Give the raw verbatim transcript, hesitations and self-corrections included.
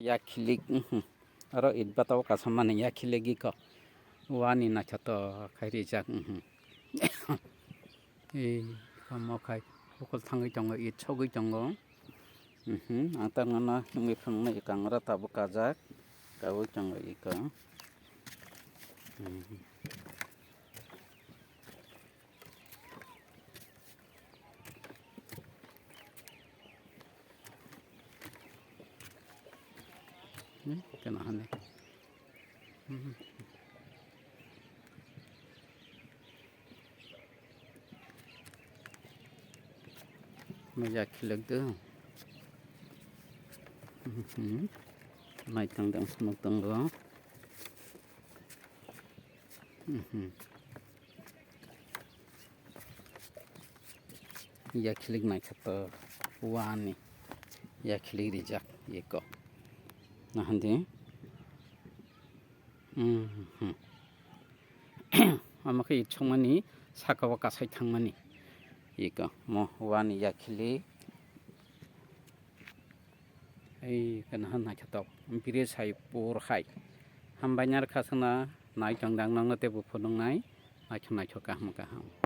Yakhilik, mhm. Aro it bata o kasamani yakhilik iko. Wani naikhato khai rijak, mhm. Ei, kamo khai, bokol thangwi tongo, it sogwi tongo. Mhm, ang tak nana wngwi phunuknai iko, ang oro tabuk kajak, tabuk tongo iko. Mhm. Hmm, kena hane. Hmm. Maya khilak do. Hmm. Mai tang dang smok tang do. Hmm. Yakhilik naikha to wani. Yakhilik rijak iko. Nahandi. Mhm. Omo khe itsukmani saka o kasai thangmani. Iko mo wani yakhilik. Ei khe naha naikhatok. Bire sai pur hai. Hambai narwkha songna nai tongdang nokno teibo phunuknai. Naithok naithok kaham kaham.